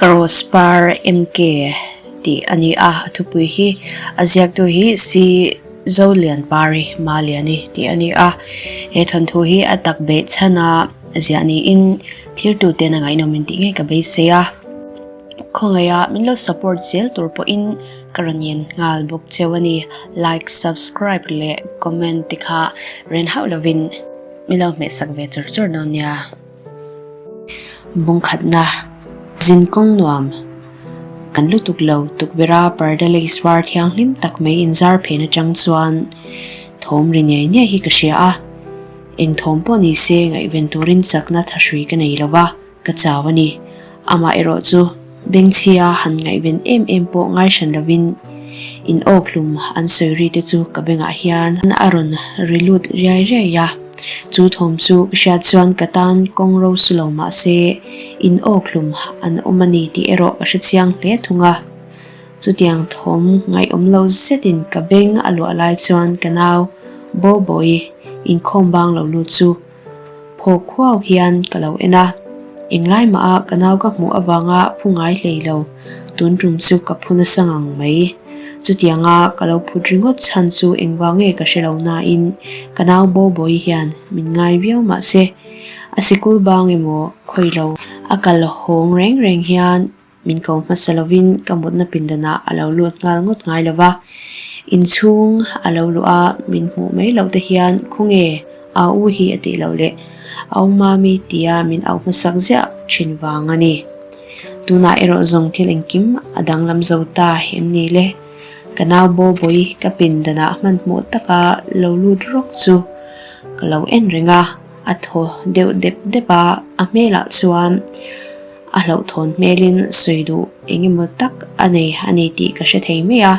Ka Rose Par MK tih a ni a, a thupui hi a ziaktu hi Si Zolianpari Maliani tih a ni a. He thawnthu hi a tak beh chhan a ziah niin thirtuten a ngaihnawm in tih ngei ka beisei a. Khawngaih a min lo support zel tur pawhin ka rawn ngen nghal bawk cheu a ni. Like, subscribe leh comment te kha ren hauh lovin min lo hmeh sak ve chur chur dawn nia. Bungkhatna, Zin kawng nuam kan lutuk lo tukverha parda lace var thianghlim tak mai inzar phen atang chuan thawm ri niai niai hi ka hria a, eng thawm pawh ni se ngaihven turin chakna thahrui ka nei lo va. Ka chau a ni. Amah erawh chu bengchhia han ngaihven em em pawh ngai hran lovin in awkhlum an sawi ri te chu ka bengah hian a rawn ri lut riai riai a. Chu thawm chu ka hriat chuan ka tan kawng ro su lo mah se in awkhlum an awm a ni tih erawh ka hre chiang hle thung a. Chutiang thawm ngaihawm lo zetin ka beng a luah lai chuan ka nau Boboyi inkhawm bang lo lut chu Phawk khuau hian ka lo en a, englai mah a ka nau ka hmuh avanga phu ngai hlei lo, tun tum chu ka phu nasa ngang mai. Chutianga ka lo phut ringawt chhan chu engvang nge ka hre lo nain ka nau Boboyi hian min ngai viau mah se, a sikul bang emaw khawi lo a kal hawng reng reng hian Min ko hmasa lovin ka mutna pindanah a lo lut nghal ngawt ngai lo va, inchhung a lo luh a, min hmuh mai loh te hian khawnge a u hi a tih loh leh a u mami tia min auh hmasak ziah thin vang a ni. Tunah erawh zawng thil engkim a danglam zo ta em ni le? Ka nau Boboyi ka pindanah hmanhmawh taka lo lut rawk chu ka lo en reng a, a thaw deuh dep dep a, a hmelah chuan A hlauhthawn hmelin sawi duh eng emaw tak a nei a ni tih ka hre thei mai a,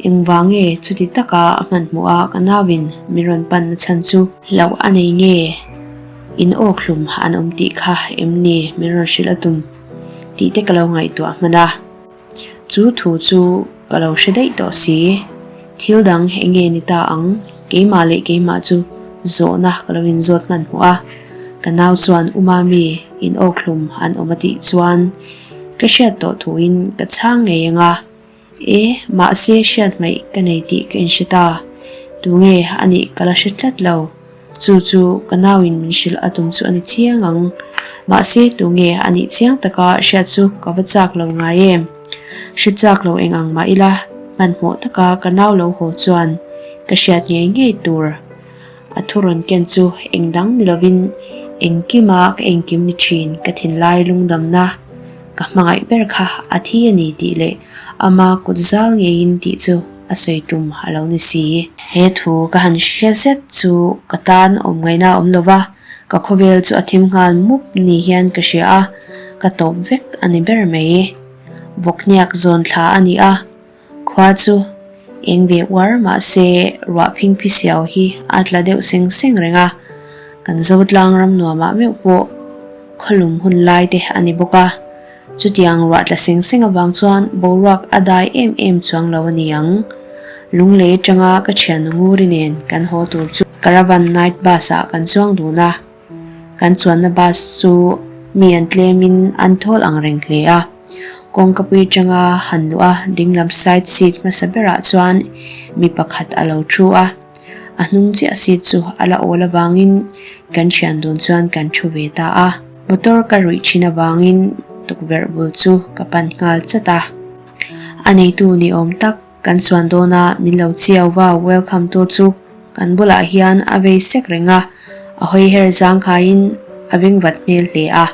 engvang nge chuti taka a hmanhmawh a ka nauin min rawn pan na chhan chu? Hlauh a nei nge? In awkhlum an awm tih kha em ni min rawn hrilh a tum tih te ka lo ngaihtuah hman a. Chu thu chu ka lo hre daih tawh si. Thil dang eng nge ni ta ang? Keimah leh keimah chu zawhna ka lo inzawt hmanhmawh a. Ka nau chuan U Mami in awkhlum an awm a tih chuan ka hriat tawh thuin ka chhang ngei ang a. E, mahse hriat hmaih ka nei tih ka inhre ta. Tunge a nih ka la hre tlat lo. Chu chu ka nauin min hrilh a tum chu a ni chiang ang. Mahse tunge a nih chiang taka hriat chu ka va chak lo ngai em? Hre chak lo eng ang mah ila, hmanhmawh taka ka nau lo haw chuan ka hriat ngei ngei tur. A thu rawn ken chu eng dang ni lovin engkima ka engkim ni thin ka thinlai lungdamna ka hmangaih ber kha a thi a ni tih leh ama kut zal ngeiin tih chu a sawi tum a lo ni si. He thu ka han hre zet chu ka tan awm ngaihna a awm lo va, ka khawvel chu a thim nghal mup ni hian ka hria a, ka tawp vek a ni ber mai. Vawkhniak zawn thla a ni a, khua chu eng ve uar mah se ruah phingphi siau hi a tla deuh seng seng reng a, kan Zotlang ram nuamah meuh pawh khawlum hun lai te a ni bawk a. Chutiang ruah tla seng seng avang chuan boruak a dai em em chuang lo a ni ang. Lunglei atanga ka thian Nguri nen kan haw tur chu Caravan night bus ah kan chuang dun a. Kan chuanna bus chu mi an tlemin an thawl ang reng hle a. Kawngkapui atanga han luh a dinglam side seat hmasa berah chuan mi pakhat a lo thu a. A hnung chiah seat chu a la awl avangin kan thian dun chuan kan thu ve ta a. Motor ka ruih thin avangin tukverh bul chu ka pan nghal chat a. A neitu ni awm tak kan chuan dawn a, min lo chiau va welcome tu chu kan bulah hian a vei sek reng a, a hawi her zangkhaiin a veng vat hmel hle a.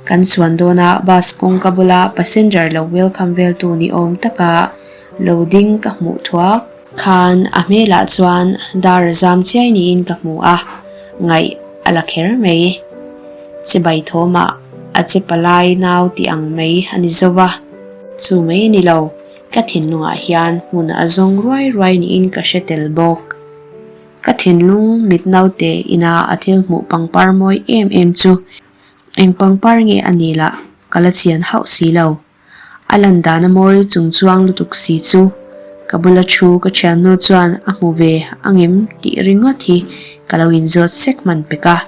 Kan chuan dawn a bus kawngka bula passenger lo welcome vel tu ni awm taka lo ding ka hmuh thuak. Khan a hmelah chuan dar a zam chiai niin ka hmu a, ngaih a la kher mai. Chibai thawmah a che palai nau tih ang mai a ni zo va, chu mai a ni lo, ka thinlungah hian hmun a zawng ruai ruai niin ka hre tel bawk. Ka thinlung mit naute ina a thil hmuh pangpar mawi em em chu eng pangpar nge a nih lah ka la chian hauh si lo. A lan dan a mawi chung chuang lutuk si chu ka bula thu ka thiannu chuan a hmu ve angem tih ringawt hi ka lo inzawt sek hman pek a.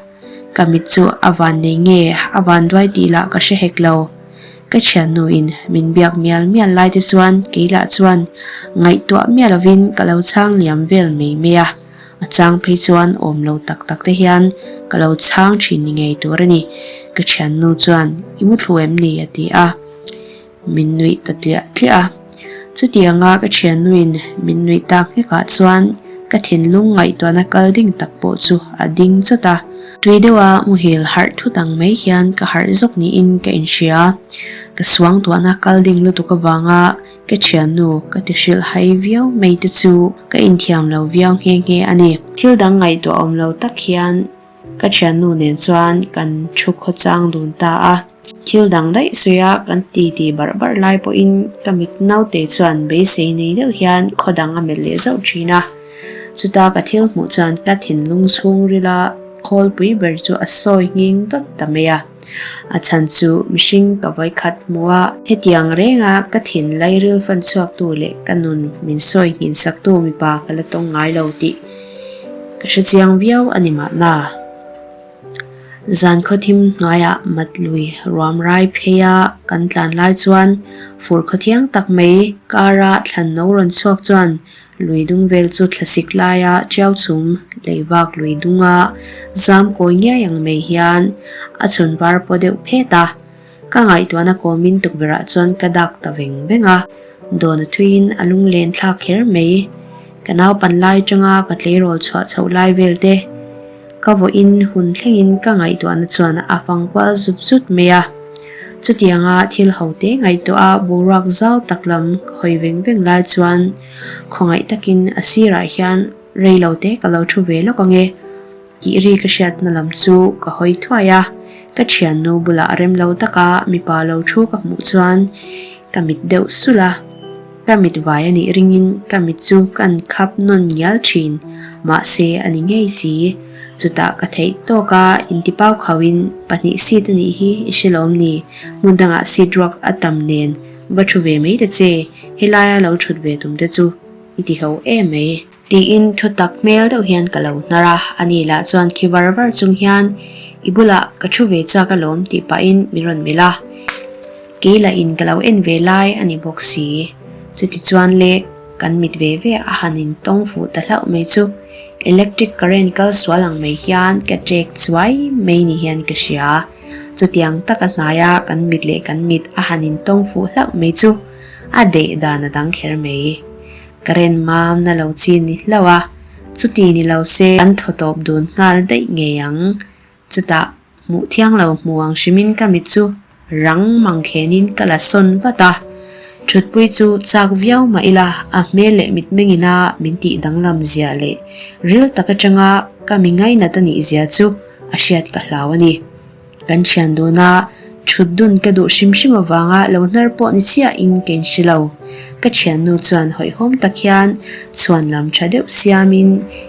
Ka mit chu a van nei nge a van duai tih lah ka hre hek lo. Ka thiannuin min biak mial mial lai te chuan kei lah chuan ngaihtuah miah lovin ka lo chhang liam vel mai mai a, a chang phei chuan awm lo tak tak te hian ka lo chhang thin ni ngei tur a ni. Ka thiannu chuan i muthlu em ni? a ti a. Min nuih ta tliah tliah a. Chutianga ka thiannuin min nuih tak nghekah chuan ka thinlung ngaihtuahna kal ding tak pawh chu a ding chawt a. Tui deuha muhil harh thut ang mai hian ka harh zawk niin ka inhria. Ka suangtuahna kal ding lutuk avanga ka thiannu ka ti hrilh hai viau mai te chu ka inthiam lo viau nghe nghe a ni. Thil dang ngaihtuah awm lo tak hian Ka thiannu nen chuan kan thu khawchang dun ta a, thil dang daih sawi a kan ti ti barh barh lai pawhin ka mit naute chuan beisei nei deuh hian khaw dang a melh leh zauh thin a. Chuta ka thil hmuh chuan ka thinlung chhungrila khawlpui ber chu a sawi nghing dawt ta mai a, a chhan chu mihring ka vawikhat hmu a, hetiang renga ka thin lairil fan chhuaktu leh ka nun min sawi nghinsaktu mipa ka la tawng ngai lo tih Ka hre chiang viau a ni mahna. Zan khawthim hnuaiah mat lui ruam rai pheia kan tlan lai chuan fur khawthiang tak mai kara thlan no rawn chhuak chuan lui dung vel chu thlasik laia tiau chhum lei vak lui dunga zam kawi ngiai ang mai hian a chhun var paw deuh phet a. Ka ngaihtuahna kawmin tukverhah chuan ka dak ta veng veng a, dawn a thuiin a lunglen thlak kher mai. Ka naupan lai atanga ka tleirawl chhuah chhoh lai vel te, ka vawiin hun thlengin ka ngaihtuahna chuan a fang kual zut zut mai a. Chutianga thil ho te ngaihtuah a boruak zau tak lam ka hawi veng veng lai chuan khawngaih takin a sirah hian rei lo te ka lo thu ve lawk ange. Tih ri ka hriatna lam chu ka hawi thuai a, ka thiannu bulah rem lo taka mipa lo thu ka hmuh chuan ka mit deuh sulh a, ka mit vai a nih ringin ka mit chu ka ankhap nawn ngial thin, mahse a ni ngei si. Chutah ka theih tawk a, intipau khauhin pahnih seat a nih hi i hre lawm ni, hmun dangah seat ruak a tam nen va thu ve mai ta che, helaia lo thut ve tum te chu i ti ho em mai. Tiin thu tak hmel deuh hian ka lo hnar a, ani lah chuan khi var var chung hian i bulah ka thu ve chak alawm tih pahin min rawn melh a, kei lah in ka lo en ve lai a ni bawk si. Chuti chuan le kan mit ve ve a han in tawng fuh ta hlauh mai chu electric current kal sual ang mai hian ka ṭek chuai mai ni hian ka hria. Chutiang taka hnaia kan mit leh kan mit a han in tawng fuh hlauh mai chu a deih dan a dang kher mai. Ka ren mam na lo chi ni hlauh a, chuti ni lo se kan thaw tawp dun nghal daih ngei ang. Chutah hmuh thiang lo hmu ang hrimin ka mit chu rang mang khenin ka la sawn vat a. Thutpui chu chak viau mah ila a hmel leh mitmengin a min tih danglam zia leh ril tak atanga ka mi ngainat a nih zia chu a hriat ka hlau a ni. Kan thian dun a, thut dun ka duh hrim hrim avanga lo hnar pawh ni chiahin ka inhre lo. Ka thiannu chuan hawihhawm tak hian chhuan lam tha deuh siamin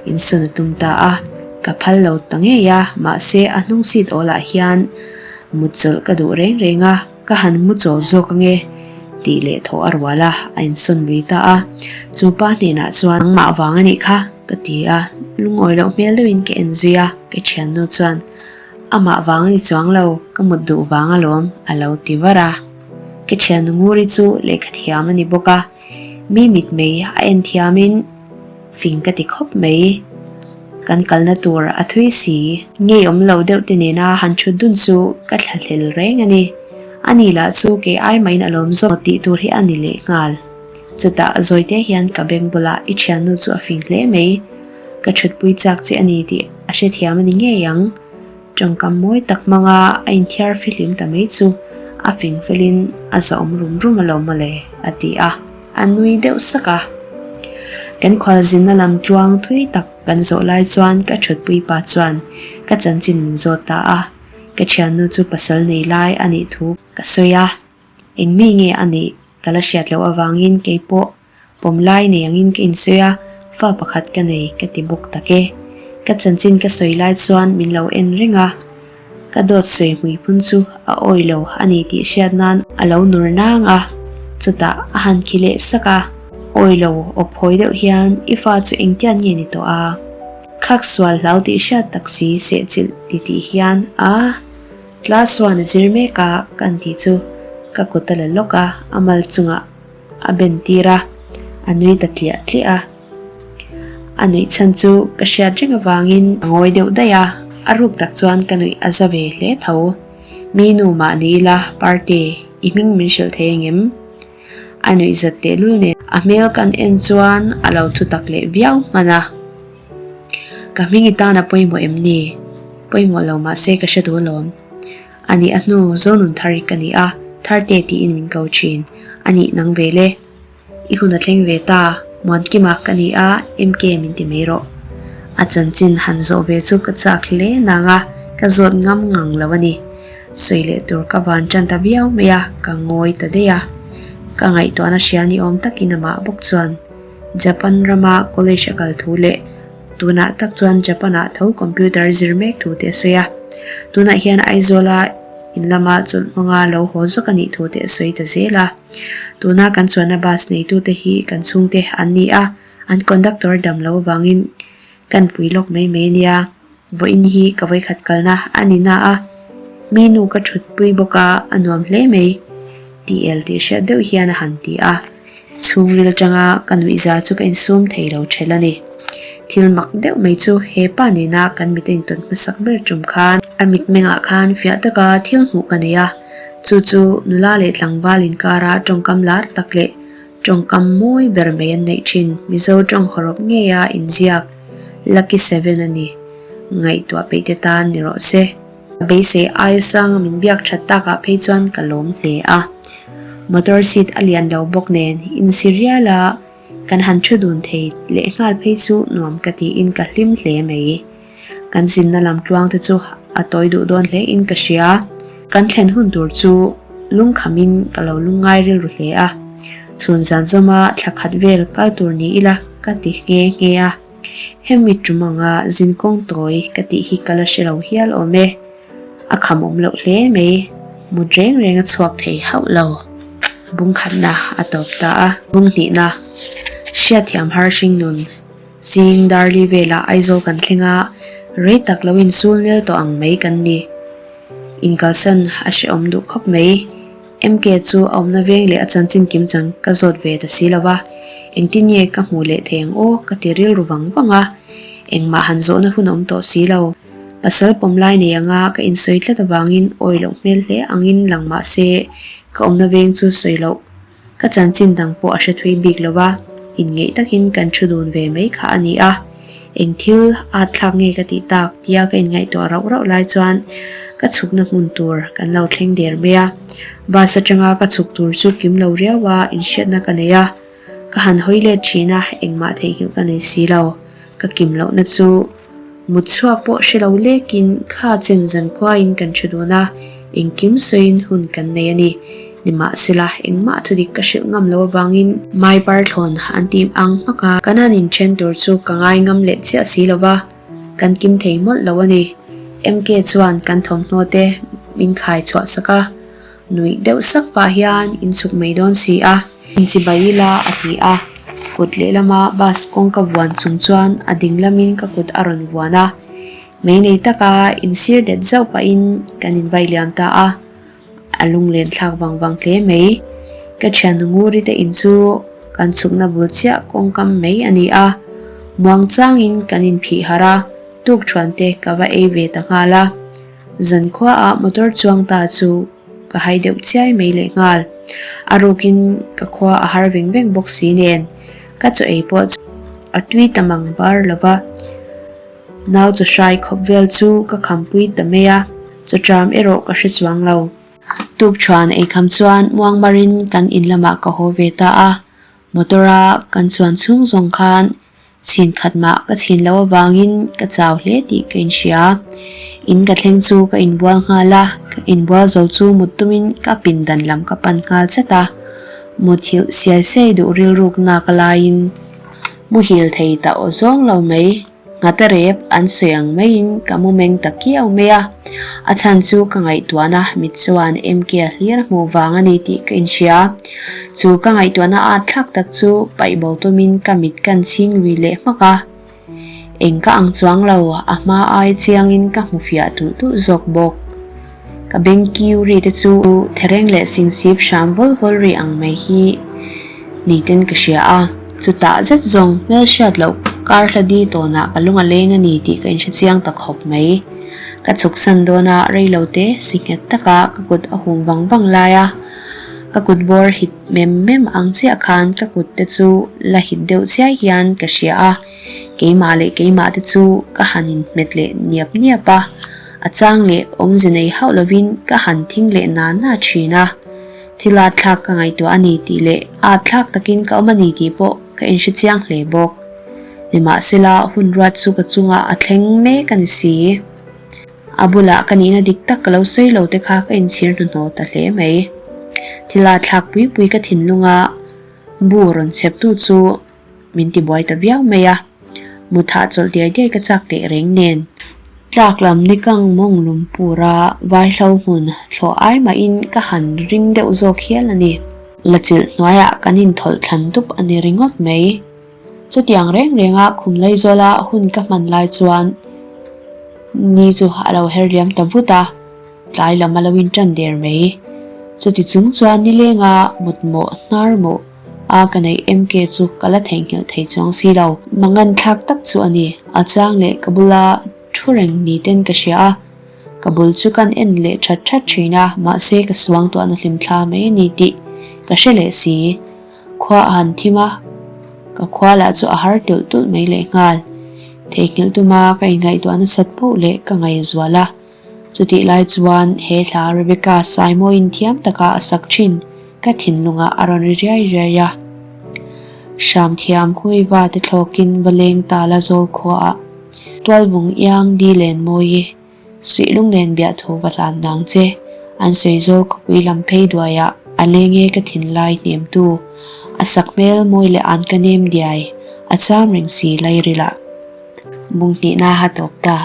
insawn a tum ta a, ka phal lo ta ngei a, mahse a hnung seat awlah hian mut chawlh ka duh reng reng a, ka han mu chawl zawk ange tih leh thawh a rual a, a insawn lui ta a. Chu pa hnenah chuan nangmah vang a nih kha ka ti a, lungawi loh hmel deuhin ka en zui a, ka thiannu chuan Amah vang a ni chuang lo, ka mut duh vang alawm, a lo ti var a. Ka thiannu Nguri chu lehkha thiam a ni bawk a, mi mit mei a en thiamin fing ka ti khawp mai. Kan kalna tur a thui si. Ngeiawm lo deuh te nena han thut dun chu ka thlahlel reng a ni. Ani lah chu kei ai mahin a lawm zawk tih tur hi a ni lehnghal. Chutah Zawite hian ka beng bulah i thiannu chu a fing hle mai. Ka thutpui chak che a ni tih a hrethiam a ni ngei ang. Tawngkam mawi tak hmanga a inthiar fihlim ta mai chu a fing felin a zahawm rum rum alawm mawle a ti a, a nui deuh sak a. Kan khualzinna lam tluang thui tak kan zawh lai chuan ka thutpui pa chuan ka chanchin min zawt ta a, ka thiannu chu pasal nei lai a nih thu ka sawi a, eng mi nge a nih ka la hriat loh avangin keipawh Pawm lai nei angin ka insawi a, fa pakhat ka nei ka ti bawk tak e. Ka chanchin ka sawi lai chuan min lo en reng a, ka dawt sawi hmui phun chu a awi lo a ni tih hriat nan a lo nur nang a, chutah a han khi leh sak a. Awi lo awp hawi deuh hian i fa chu engtian nge ni tawh a? Khak sual hlau tih hriat tak si sehchilh ti tih hian a. Class one a zir mek a kan tih chu. Ka kut a la lawk a, a mal chungah a ben tir a, a nui ta tliah tliah a. A nuih chhan chu ka hriat reng avangin a ngawi deuh daih a, a ruk tak chuan ka nuih a za ve hle tho. Mi nu mah ni ila, Parte, i hming min hrilh thei engem? A nuih zat tehlul nen a hmel kan en chuan a lo thu tak leh viau hman a. Ka hming i tan a pawimawh em ni? Pawimawh lo mahse ka hre duh alawm. A nih a hnu Zonun Thari ka ni a, Tharte tiin min ko thin. A nih nang ve le. I hun a thleng ve ta, Muankima ka ni a, MK min ti mai rawh. A chanchin han zawh ve chu ka chak hle nang a, ka zawt ngam ngang lo a ni. Sawi leh tur ka van tan ta viau mai a, ka ngawi ta daih a. Ka ngaihtuahna hria ni awm takin amah bawk chuan Japan rama college a kal thu leh tunah tak chuan Japan-ah tho computer zir mek thu te a sawi a. Tunah hian Aizawla in lama chawlh hmanga lo haw zawk a nih thu te a sawi ta zel a. Tuna kan chuanna bus neitute hi kan chhungte an ni a, an conductor dam lo avangin kan pui lawk mai mai a nia. Vawiin hi ka vawikhat kalna a ni na a, mi nu ka thutpui bawk a, a nuam hle mai tih el tih hriat deuh hian a han ti a, chhungril atanga ka nuihza chu ka insum thei lo ṭhel a ni. Thil mak deuh mai chu he pa nena kan mit a intawn hmasak ber ṭum khan a mitmengah khan fiah taka thil hmuh ka nei a, chu chu nula leh tlangval inkara ṭawngkam lar tak leh Tawngkam mawi ber mai an neih thin. Mizo tawng hawrawp ngeia inziak Lucky Seven a ni. Ngaihtuah peih te tan ni rawh se. Ka beisei aia sanga min biak that takah phei chuan ka lawm hle a. Motor seat a lian lo bawk nen insi riala kan han thu dun thei leh nghal phei chu nuam ka tiin ka hlim hle mai. Kan zinna lam tluang te chu a tawi duh dawn hle in ka hria. Kan thlen hun tur chu lungkham in ka lo lungngai rilru hle a. Chhun zan zawma thla khat vel kal tur ni ila ka ti nghe nghe a. Hemi tum anga zin kawng tawi ka tih hi ka la hre lo hial awm e. A kham awm loh hle mai. Mut reng reng a chhuak thei hauh lo. Bung khatna a tawp ta a. Bung hnihna hriatthiam har hringnun. Zing Darli velah Aizawl kan thleng a, rei tak lo insul nel tawh ang mai kan ni. Inkalsan a hrehawm duh khawp mai. MK chu a awmna veng leh a chanchin kim chang ka zawt ve ta si lo va, engtin nge ka hmuh leh thei ang aw ka ti rilru vang vang a, engmah han zawhna hun a awm tawh si lo. Pasal pawm lai nei anga ka insawi tlat avangin awi loh hmel hle angin lang mah se ka awmna veng chu sawi loh Ka chanchin dang pawh a hre thui bik lo va, inngeih takin kan thu dun ve mai kha a ni a. Eng thil at thlak nge ka tih tak tia ka inngaihtuah rauh rauh lai chuan ka chhukna hmun tur kan lo thleng der mai a. Bus atanga ka chhuk tur chu kim lo riau a, inhriatna ka nei a. Ka han hawi let thin a, engmah theihnghilh ka nei si lo. Ka kim lohna chu Mut chhuak pawh hre lo lekin kha chen zan kuain kan thu dun a, engkim sawiin hun kan nei a ni. Nimahsela, engmah thudik ka hrilh ngam lo avangin Mai Parthlawn an tih ang hmak a, kan han inthen tur chu ka ngai ngam leh chiah si lo va, kan kim thei mawlh lo a ni. MK chuan kan thawmhnaw te min khai chhuah sak a. Nuih deuh sak pah hian in chhuk mai dawn si a. Inchibai ila a ti a, kut lehlama bus kawngka vuan chung chuan a ding lamin ka kut a rawn vuan a. Mei nei taka insir det zauh pahin kan invai liam ta a, a lunglen thlak vang vang hle mai. Ka thian Nguri te in chu kan chhukna bul chiah kawngkam mai a ni a, muang changin kan inphih harh a, tukthuan te ka va ei ve ta nghal a. Zankhuaah motor chuang ta chu ka hai deuh chiai mai leh nghal. A rukin ka khua a har veng veng bawk si nen ka chaw ei pawh chu a tui ta mang bar lo va. Nau chaw hrai khawp vel chu ka khampui ta mai a, chaw tram erawh ka hre chuang lo. Tukṭhuan ei kham chuan muangmarin kan in lamah ka haw ve ta a, motor-a kan chuan chhung zawng khan Chhin khat mah ka chhin loh avangin ka chau hle tih ka inhria. In ka thleng chu ka inbual nghal a, ka inbual zo chu mut tumin ka pindan lam ka pan nghal chat a. Muthilh siai siai duh rilruk nak laiin muhil thei ta aw zawng lo mai. Nghata rep an sawi ang maiin ka mu meng ta kiau mai a. A chhan chu ka ngaihtuahna mit chuan MK a hlir hmuh vang a ni tih ka inhria. Chu ka ngaihtuahna at thlak tak chu paih bo tumin ka mit kan chhing lui leh hmak a. Eng ka ang chuang lo, a hma ai chiangin ka hmu fiah tulh tulh zawk bawk. Ka beng kiu ri te chu thereng leh singsip hram vawl vawl ri ang mai hi ni ten ka hria a. Chutah zet zawng hmel hriat loh kar hla di tawnah ka lung a leng a ni tih ka inhre chiang ta khawp mai. Ka chhuksan dawn a, rei lo te si nghet taka ka kut a hum vang vang lai a, ka kut bawr hit mem mem ang chiah khan ka kut te chu la hit deuh chiai hian ka hria a. Keimah leh keimah te chu ka han inhmet leh niap niap a, a chang leh awmze nei hauh lovin ka han thing leh na na thin a. Thil at thlak ka ngaihtuah a ni tih leh at thlak takin ka awm a ni tih pawh ka inhre chiang hle bawk. Nimahsela hun ruat chu ka chungah a thleng mek a ni si. A bulah ka nihna dik tak ka lo sawi lo te kha ka inchhir hnuhnawh ta hle mai. Thil at thlak pui pui ka thinlunga bu rawn chheptu chu Min ti buai ta viau mai a, mutah chawlh diai diai ka chak teh reng nen. Tlak lam ni kang mawng lum pura vaihlo hmun thlawh ai mahin ka han ring deuh zawk hial a ni. La chilh hnuaiah kan inthawlh thlan dup a ni ringawt mai. Chutiang reng renga khum Laizawla hun ka hman lai chuan ni chu a lo her liam ta vut a, tlai lam a lo inṭan der mai. Chuti chung chuan nilenga mutmawh hnar mawh A ka neih MK chu ka la theihnghilh thei chuang si lo. Mangan thlak tak chu a ni. A chang leh ka bula thu reng ni ten ka hria a. Ka bul chu kan en leh that that thin a, mahse ka suang tuahna hlim thla mai a ni tih ka hre leh si. Khua a han thim a, ka khua lah chu a har tulh tulh mai leh nghal. Theihnghilh tuma ka inngaihtuah nasat poh leh ka ngaihzual a. Chutih lai chuan he hla Rebecca Saimawiin thiam taka a sak thin ka thinlungah a rawn ri riai riai a. Hram thiam Huiva te thlawkin va leng ta la zawl khuaah Tualvung iang di len mawi suih lunglen biah thu va hlan nang che an sawi zawl khawpui lam phei duaiah a leng e ka thinlai hnemtu a sak hmel mawi leh an ka nem diai a cham reng si lairilah. Bung hnihna a tawp ta.